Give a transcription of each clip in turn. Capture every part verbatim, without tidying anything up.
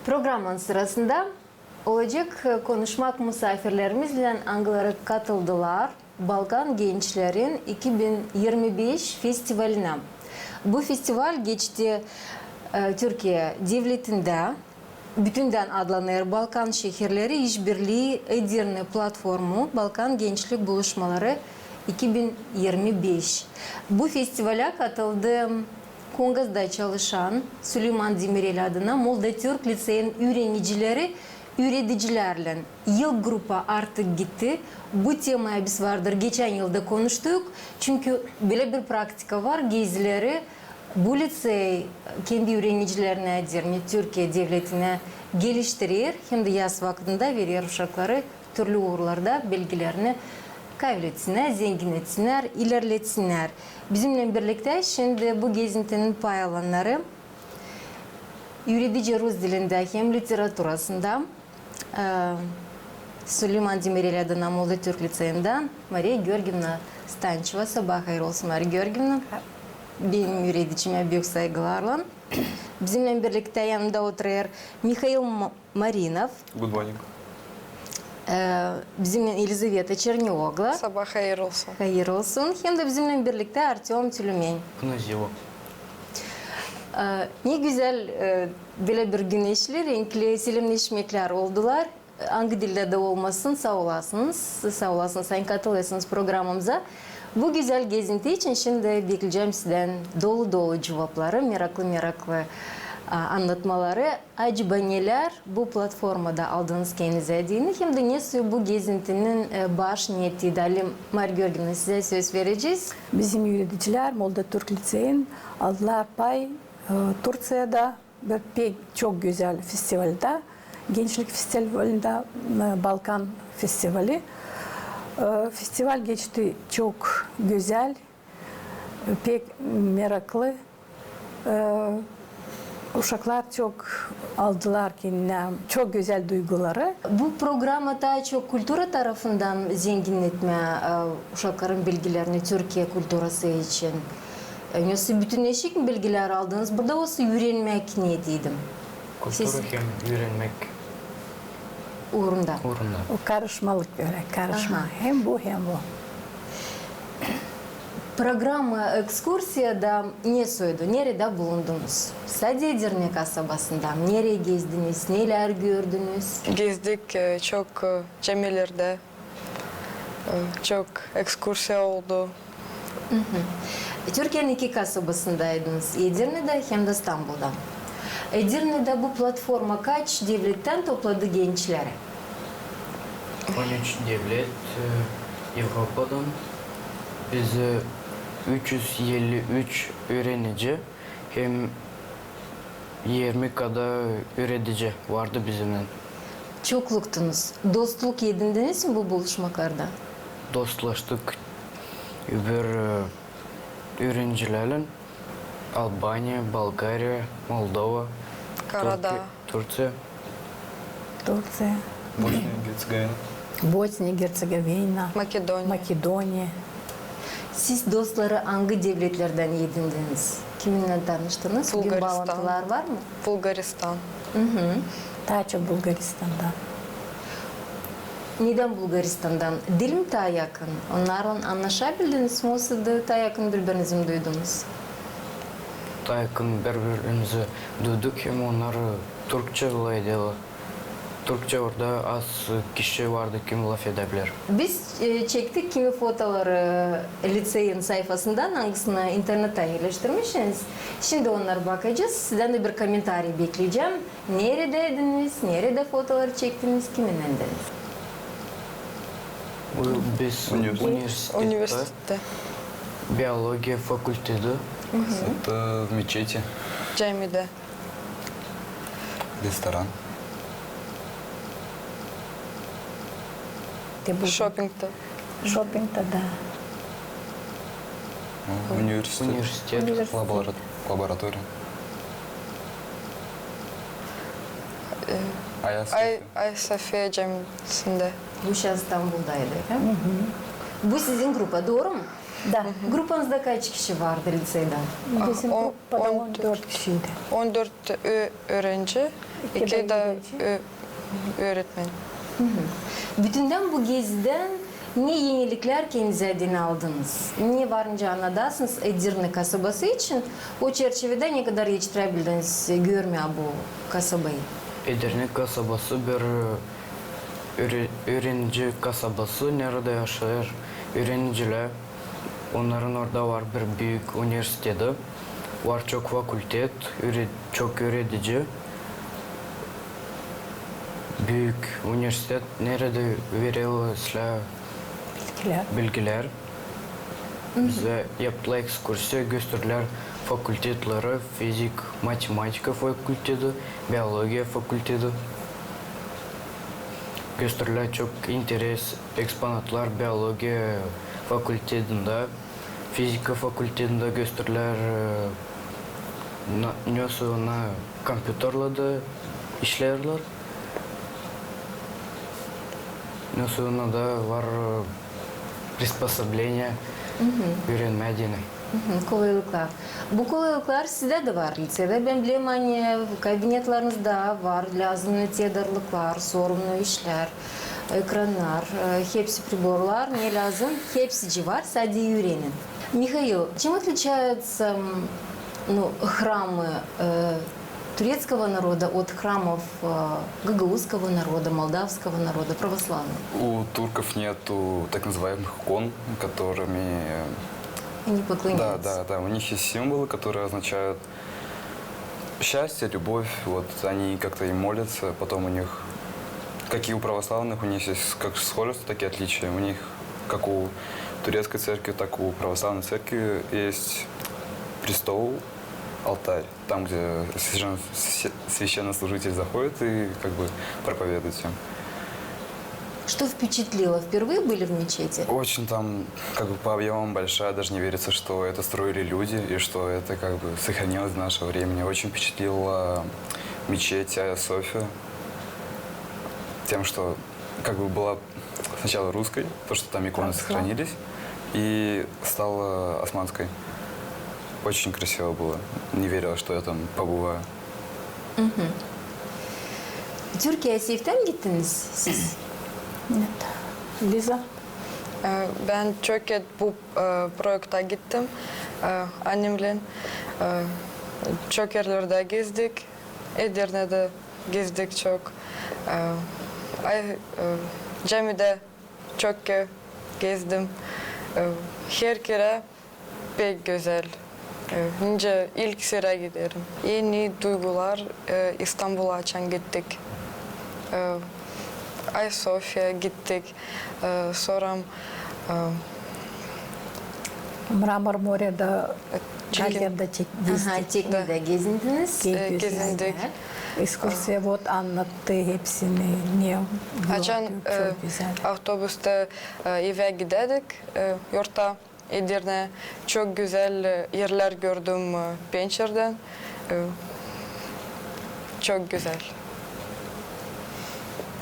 Programmanın sırasında olacek, e, konuşmak musaafirlerimizlän, angıları katıldılar Balkan gençlerin iki bin irmi beş festivalinä. Bu festival geçti, e, Türkiye devletindä, bütündän adlanêr Balkan şehirleri işbirlii Edirne platformu Balkan gençlik buluşmaları iki bin irmi beş. Bu festivalä katıldı Kongazda çalışan, Suleyman Demirel adına Moldatürk liţeyin üürenicileri üüredicilärlän. Yıl grupa artık gitti. Bu temaya biz vardır geçän yılda konuştuk. Çünkü bölä bir praktika var, gezileri bu liţey kendi üürenicilerini, Edirne, Türkiye devletinä geliştirer, hem dä yaz vakıdında verer uşakları türlü uurlarda bilgilerini kaybetsinär, zenginnetsinnär, ilerletsinnär. Bizimnän birliktä şindi bu gezintinin pay alannarı üüredici rus dilindä hem literaturasında, e, Suleyman Demirel adına Moldatürk liţeyindän Mariya Georgievna Stançeva. Sabaa hayır olsun, Mariya Georgievna. Benim üüredicimä büük saygılarlan. Bizimnän birliktä yanımda oturêr Mihail Ma- Marinov. Good morning. E, bizimnän Elizaveta Çerniogla. Sabaa hayır olsun. Hayır olsun. Hem dä bizimnän birliktä Artöm Tülümän. Bună ziua. E, ne gözäl, e, bölä bir güneşli, renkli selemneşmeklär oldular. Angı dildä dä olmasın, saa olasınız, saa olasınız, ani katılêrsınız programamıza. Bu gözäl gezinti için şindi bekleyecäm sizdän dolu-dolu cuvapları, meraklı-meraklı, a, annatmaları. Acaba nelär bu platformada aldınız kendinizä deyni, hem dä nesoy bu gezintinin, e, baş niyeti? Dalim, Mariya Georgievna, sizä söz verecez. Bizim üüredicilär Moldatürk liţeyin aldılar pay, e, Turţiyada bir pek çok gözäl festivaldä, gençlik festivalında, e, Balkan festivali. E, festival geçti çok gözäl, e, pek meraklı. E, uşaklar çok aldılar kendinä çok gözäl duyguları. Bu programma taa çok kultura tarafından zenginnetmää, e, uşakların bilgilerini Türkiye kulturası için. E, nesä bütünleşik mi bilgilär aldınız burada, osa üürenmäk niyetindä? Kultura hem üürenmäk uurunda. Uurunda. O karışmalık bölä, karışma. Aha. Hem bu, hem bu. Programma ekskursiyada nesoydu? Neredä bulundunuz? Sade Edirne kasabasında. Nereyi gezdiniz? Nelär gördünüz? Gezdik, e, çok, e, camilerdä. E, çok ekskursiya oldu. Hı hı. Türkiyenin iki kasabasındaydınız, Edirnedä hem dä İstanbulda. Edirnedä bu platforma kaç devlettän topladı gençleri? On üç devlet, e, Evropadan. Biz, e, üç üz elli üç üürenici hem irmi kadar üüredici vardı bizimnän. Çokluktunuz. Dostluk edindiniz mi bu buluşmaklarda? Dostlaştık bir, e, üürenicilärlän. Albaniya, Bulgariya, Moldova, Karadağ. Türkiye, Turţiya. Turţiya. Bosniya, Herţegovina. Bosniya, Herţegovina. Makedoniya. Makedoniya. Siz dostları angı devletlerdän edindiniz? Kiminnän tanıştınız? Bugün Bulgaristan. Baalantılar var mı? Bulgaristan. Hı hı. Taa çok Bulgaristandan. Nedän Bulgaristandan? Dil mi taa yakın? Onnarlan annaşabildiniz mi, osa da taa yakın biri-birinizi mi duydunuz? Taa yakın biri-birimizi duyduk, hem onnar türkçä lafedilär. Türkçä orada az kişi vardı, kim lafedebiler. Biz, e, çektik kimi fotoları liţeyin sayfasından, angısını internetä erleştirmişsiniz. Şindi onnarı bakacez. Sizdän dä bir kommentariy bekleyecäm. Neredäydiniz, neredä fotoları çektiniz, kiminnändäniz? Biz universitettä. Universitettä. Biologiya fakulteti. Это в мечети. Camidä. Restoran. Şopingtä. Şopingtä, da. Universitet. Universitet. Laboratoriya. E, Aia Sofia. Aia Sofia camisindä. Bu şaan İstanbuldaydı, he? Hı hı. Bu sizin grupa, dooru mu? Da. Grupanızda kaç kişi vardı liţeyda? Bizim grupada on dört kişiydi. On dört üürenci, İki dä ö-, öğretmen. Bütündän bu gezidän ne eniliklär kendinizä edin aldınız? Ne var nicä annadasınız Edirne kasabası için? O çerçevedä ne kadar etiştirä bildiniz görmää bu kasabayı? Edirne kasabası bir, e, öre-, öğrenici kasabası, neredä yaşêêr öğrenicilär. Onnarın orada var bir büük universiteti, var çok fakultet, öre-, çok öğretici. Büük universitet, neredä verilär bilgilär. Bizä yaptılar ekskursiya, gösterdilär fakultetleri, fizik, matematika fakulteti, biologiya fakulteti. Gösterdilär çok interes eksponatlar biologiya fakultetindä, fizika fakultetindä gösterdilär, e, na-, nesoy ona kompyuterlarda işleerlär. Nesoy ona da var, e, приспособления öğrenmää deyni. Kolaylıklar. Bu kolaylıklar sizdä dä var liţeedä. Bän bilerim, ani kabinetlerinizda var lääzımnı tedarlıklar, sorumlu işlär, ekrannar, e, hepsi priborlar, ne lääzım, hepsicii var, sade üürenin. Mihail, чем отличаются, м, ну, храмы, э, турецкого народа от храмов, э, гагаузского народа, молдавского народа, православных? У турков нету так называемых икон, которыми... Они поклоняются. Да, да, да. У них есть символы, которые означают счастье, любовь. Вот они как-то и молятся. Потом у них, как и у православных, у них есть как схожество, так и отличия. У них, как у турецкой церкви, так и у православной церкви, есть престол, алтарь, там, где священ-, священ-, священнослужитель заходит и как бы проповедует всем. Что впечатлило? Впервые были в мечети? Очень там как бы по объёмам большая, даже не верится, что это строили люди и что это как бы сохранилось до нашего времени. Очень впечатлила мечеть Айя София тем, что как бы была сначала русской, то, что там иконы сохранились, и стала османской. Очень красиво было. Не верилось, что я там побываю. Türkiyeä seyftän gittiniz siz? Нет. Лиза? E, bän çok kerä bu, e, proekta gittim, e, annemnän. E, çok erlerdä gezdik, Edirnedä gezdik çok. E, ay, e, camidä çok kerä gezdim. E, her kerä pek gözäl. E, nicä ilk sıra giderim. En ii duygular, e, İstanbula açan gittik. E, Ayya Sofiya gittik. E, sora, e, Мрамор моря-da, Galyanda teknedä gezindiniz. E, gezindik. Ekskursiya вот annattı hepsini, ne gördük, çok gözäl. Açan, e, avtobusta, e, evä gidärdik, e, yorta Edirnä, çok gözäl, e, erlär gördüm, e, pençerdän. E, çok gözäl.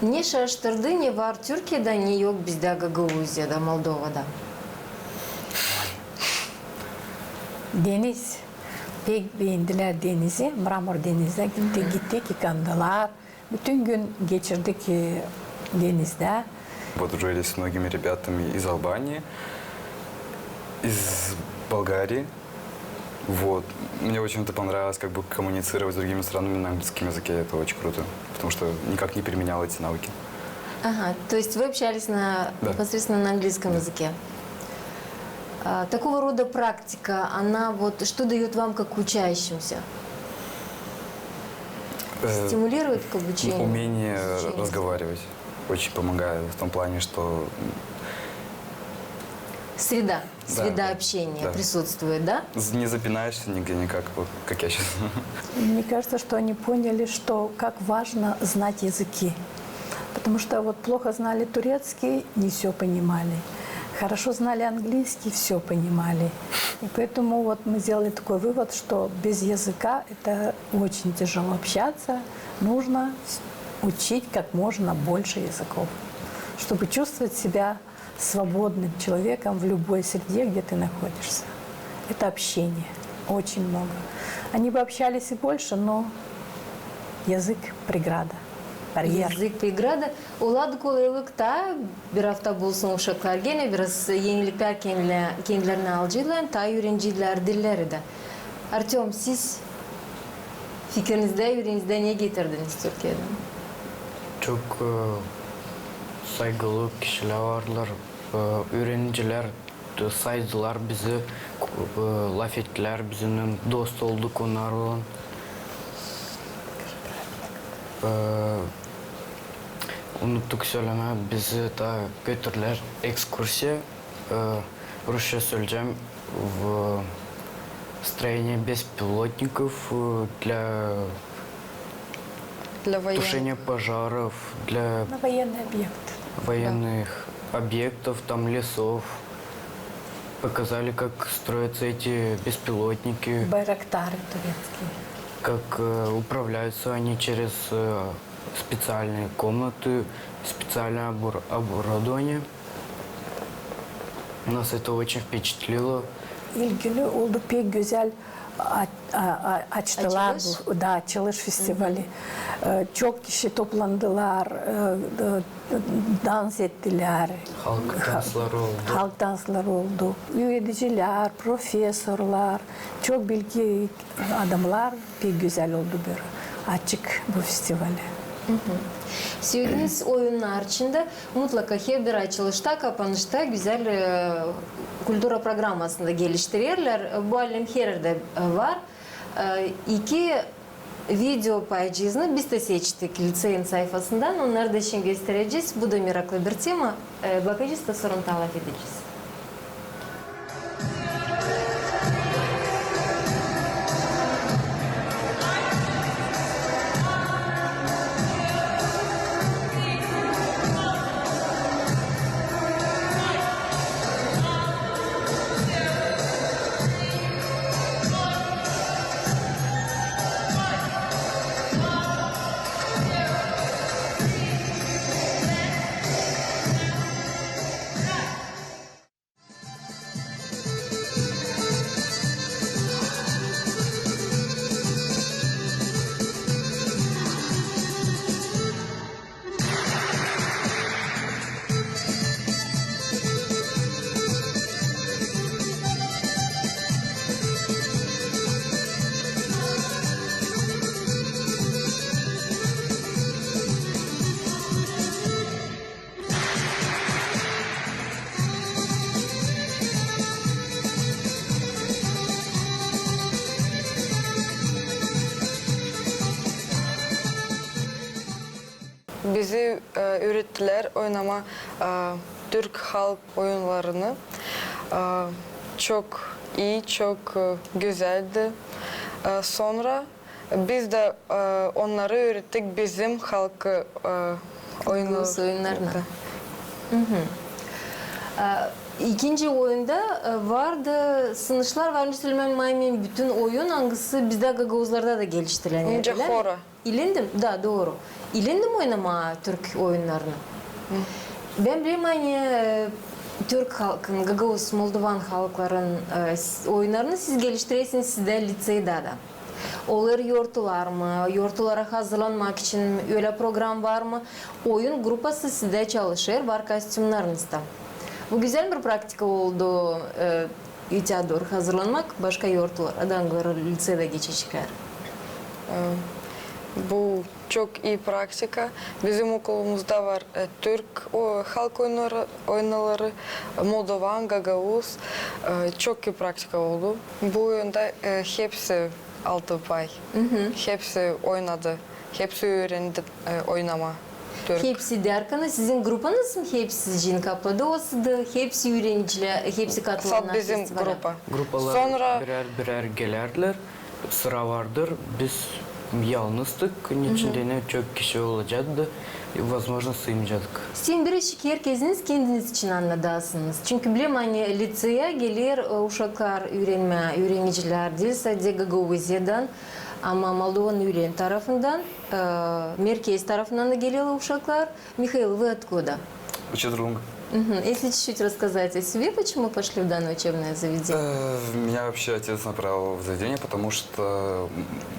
Ne şaştırdı, ne var Türkiyedä, ne yok bizdä, Gagauziyada, Moldovada? Deniz. Pek beendilär denizi, Mramor denizä gittik, gittik, yıkandılar. Bütün gün geçirdik, e, denizdä. Подружились с многими ребятами из Албании, из Болгарии. Вот. Мне очень это понравилось, как бы коммуницировать с другими странами на английском языке. Это очень круто, потому что никак не применял эти навыки. Ага, то есть вы общались на, непосредственно на английском языке? А, такого рода практика, она вот что даёт вам как учащемуся? Э, стимулирует к обучению? Умение разговаривать очень помогает в том плане, что... Среда, среда общения присутствует, да? Не запинаешься нигде никак, вот как я сейчас. Мне кажется, что они поняли, что как важно знать языки. Потому что вот плохо знали турецкий, не всё понимали. Хорошо знали английский, всё понимали. И поэтому вот мы сделали такой вывод, что без языка это очень тяжело общаться. Нужно учить как можно больше языков, чтобы чувствовать себя свободным человеком в любой среде, где ты находишься. Это общение. Очень много. Они бы общались и больше, но Язык преграда, барьер. Языk pregrada. Olardı kolaylık, taa bir afta bulsun uşaklar genä biraz eniliklär kendilerinä alaceydılar, taa üüreneceydiler dilleri dä. Artöm, siz fikirinizä, üüreninizdä ne getirdiniz Türkiyedän? Çok, e, saygılı kişilär vardılar, e, üürenicilär saydılar bizi, e, lafettilär bizimnän, dost olduk onnarlan. E, unuttuk sölemää, bizi taa götürdülär ekskursiya, e, rusça söleyecäm, в строение беспилотников, э, для тушения пожаров, для военных объектов, там лесов. Показали, как строятся эти беспилотники. Байрактары турецкие. Как, э, управляются они через, э, специальные комнаты, специальное обор-, оборудование. Нас это очень впечатлило. İlgili oldu, pek gözäl a-, a-, a-, açtılar bu, da, açılış festivali. E, çok kişi toplandılar, e, e, dans ettilär. Halk dansları oldu. Halk dansları oldu. Üüredicilär, profesorlar, çok bilgi adamnar, pek gözäl oldu, bir açık bu festivali. Sölediniz oyunnar içindä, mutlaka hep bir açılışta, kapanışta gözäl, e, kultura programmasında geliştirerlär. Bu alem her erdä, e, var. E, iki video paycıznı biz dä seçtik liţeyin sayfasından, onnarı da şindi gösterecez. Bu da meraklı bir tema. E, bakacez da sora taa lafedecez. Bizi, e, üürettilär oynamaa, e, türk halk oyunnarını. E, çok ii, çok, e, gözäldi. E, sora biz dä, e, onnarı üürettik bizim halk, e, oyunu. Gagauz oyunnarını. Da. E, ikinci oyunda, e, vardı sınışlar, var, sölemää, bütün oyun, angısı bizdä gagauzlarda da geliştirildi. Nicä hora. İlendim, da, dooru. İlendim oynamaa türk oyunnarını. Bän bilerim, ani, e, türk halkın, gagauz, moldovan halkların, e, s-, oyunnarını siz geliştirersiniz sizdä liţeydä dä. Olêr yortular mı, yortulara hazırlanmak için ölä program var mı? Oyun grupası sizdä çalışêr, var kostümnarınız da. Bu gözäl bir praktika oldu, e, iç adur hazırlanmak başka yortulara da, angıları liţeydä geçeceklär. E, bu çok ii praktika. Bizim okulumuzda var, e, türk, o, halk oyunnarı, oyunnarı, moldovan, gagauz. E, çok ii praktika oldu. Bu oyunda, e, hepsi aldı pay. Hepsi oynadı. Hepsi üürendi, e, oynamaa. Türk. Hepsi därkän, sizin grupanız mı hepsicini kapladı, osa da hepsi üürenicilär, hepsi katılannar festivala? Sade bizim grupa. Grupalar birär-birär gelärdilär, sıra vardır. Biz yalnızdık, içindä ne çok kişi olacaktı, возможно, sıymayacaktık. Şindi bir işi herkeziniz kendiniz için annadasınız. Çünkü bilerim, ani liţeya geler, e, uşaklar üürenmää, üürenicilär diil sade Gagauziyadan, ama Moldovanın üülen tarafından, e, merkez tarafından da gelerlär uşaklar. Михаил, вы откуда? Учедрунг. Мгм. Если чуть-чуть рассказать о себе, почему пошли в данное учебное заведение? Э, меня вообще отец направил в заведение, потому что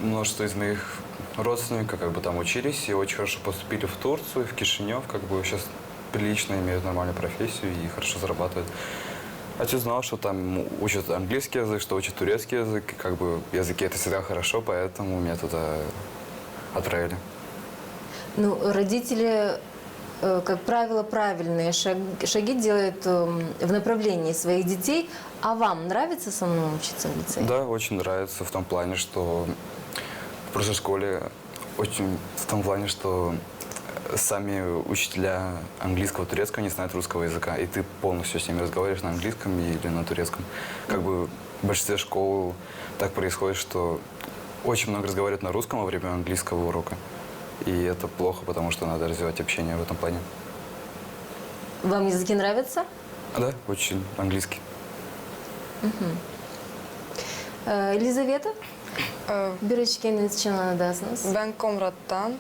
множество из моих родственника, как бы, там учились и очень хорошо поступили в Турцию, в Кишинёв, как бы сейчас прилично имеют нормальную профессию и хорошо зарабатывают. Отец знал, что там учат английский язык, что учат турецкий язык, и как бы языки — это всегда хорошо, поэтому меня туда отправили. Ну, родители, э, как правило, правильные шаг- шаги делают, эм, в направлении своих детей. А вам нравится самому учиться в лицее? Да, очень нравится в том плане, что в прошлой школе очень, в том плане, что сами учителя английского, турецкого не знают русского языка, и ты полностью с ними разговариваешь на английском или на турецком. Как бы в большинстве школ так происходит, что очень много разговаривают на русском во время английского урока, и это плохо, потому что надо развивать общение в этом плане. Вам языки нравятся? Да, очень английский. Э, Елизавета? Biraz kendiniz için annatasınız. Bän Komrattan.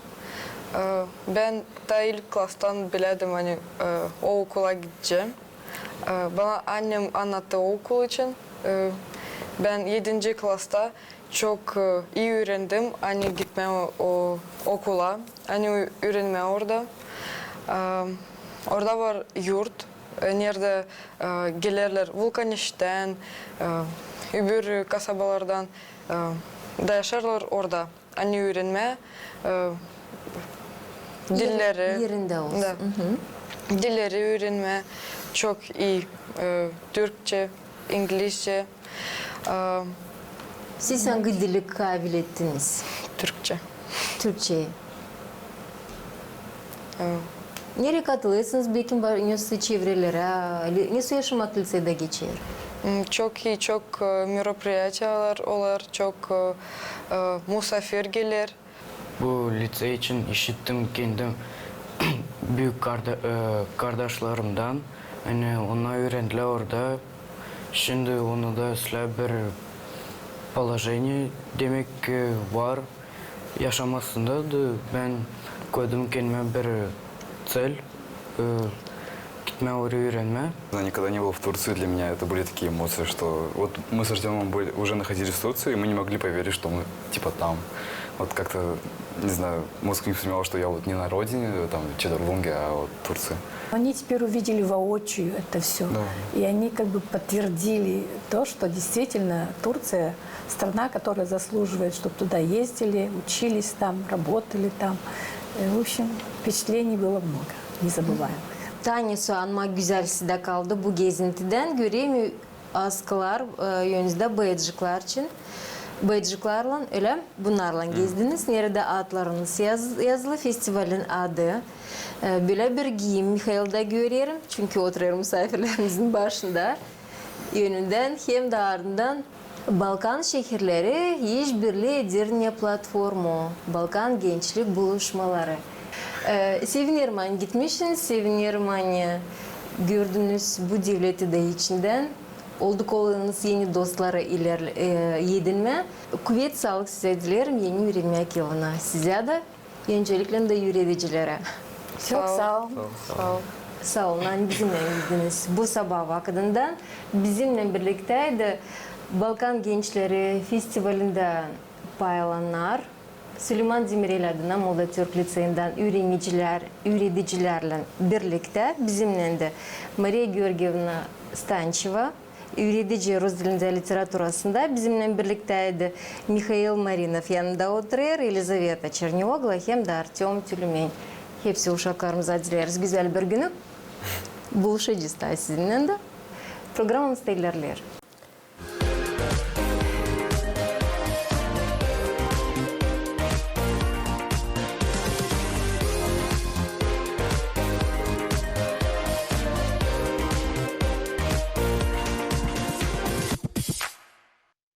E, bän taa ilk klastan bilärdim, ani, e, o okula gidecäm. E, bana annem annattı o okul için. E, bän edinci klasta çok, e, ii üürendim, ani gitmää o, o okula, ani ü- üürenmää orada. E, orada var yurt, e, neredä, e, gelerlär Vulkaneştän, e, öbür kasabalardan, e, da yaşêêrlar orada. Ani üürenmää, e, dilleri. Yerindä olsun. Da. Dilleri üürenmää çok ii, e, türkçä, inglizçä. E, Siz angı dili kabil ettiniz? Türkçä. Türkçeyi. E, Neredä katılêrsınız, bekim var, nesä çevrelerä, nesä yaşamak liţeydä geçer? M, çok ii, çok, e, meropriyatiyalar olêr, çok, e, e, musaafir geler. Bu liţey için işittim kendim büük karda- e, kardaşlarımdan. Ani onnar üürendilär orada. Şindi onnar da islää bir položeniye, demek ki, var yaşamasında da bän koydum kendimä bir цель, e, gitmää oraya üürenmää. Я никогда не был в Турции, для меня это были такие эмоции, что вот мы с Артёмом были, уже находились в Турции, и мы не могли поверить, что мы, типа, там. Вот как-то, не знаю, мозг не воспринимал, что я вот не на родине, там, Чедорбунге, а вот в Турции. Они теперь увидели воочию это все. Да. И они как бы подтвердили то, что действительно Турция — страна, которая заслуживает, чтобы туда ездили, учились там, работали там. Э, В общем, впечатлений было много, незабываемых. Taa ne soy anmaa gözäl sizdä kaldı bu gezintidän. Görerim, askılar, e, önündä bayacıklar için. Bayacıklarlan, ölä, bunnarlan gezdiniz. Neredä adlarınız yaz- yazılı, festivalin adı. E, bölä bir giiyim Mihailda görerim, çünkü oturêr musaafirlerimizin başında. Önündän hem dä ardından Balkan şehirleri işbirlii ederinä platforma, Balkan gençlik buluşmaları. E, sevinerim, ani gitmişsiniz, sevinerim, ani gördünüz bu devleti dä içindän. Olduk olanız eni dostları iler- e, edinmää. Kuvet, saalık sizä dilerim eni üürenmäk yılına sizä dä, öncelikle dä üüredicilerä. Çok sağ ol. Saa ol. Saa olun, ani bizimnän gittiniz bu sabaa vakıdından. Bizimnän birlikteydi Balkan gençleri festivalindä pay alannar. Suleyman Demirel adına Moldotürk liţeyindän üürenicilär, üüredicilärlän birliktä bizimnän dä Mariya Georgievna Stançeva, üüredici rus dilindä, literaturasında bizimnän birlikteydi. Mihail Marinov yanımda oturêr, Elizaveta Çerniogla hem dä Artöm Tülümän. Hepsi uşaklarımıza dileriz gözäl bir günü. Buluşacez taa sizinnän dä. Programamız ilerleer.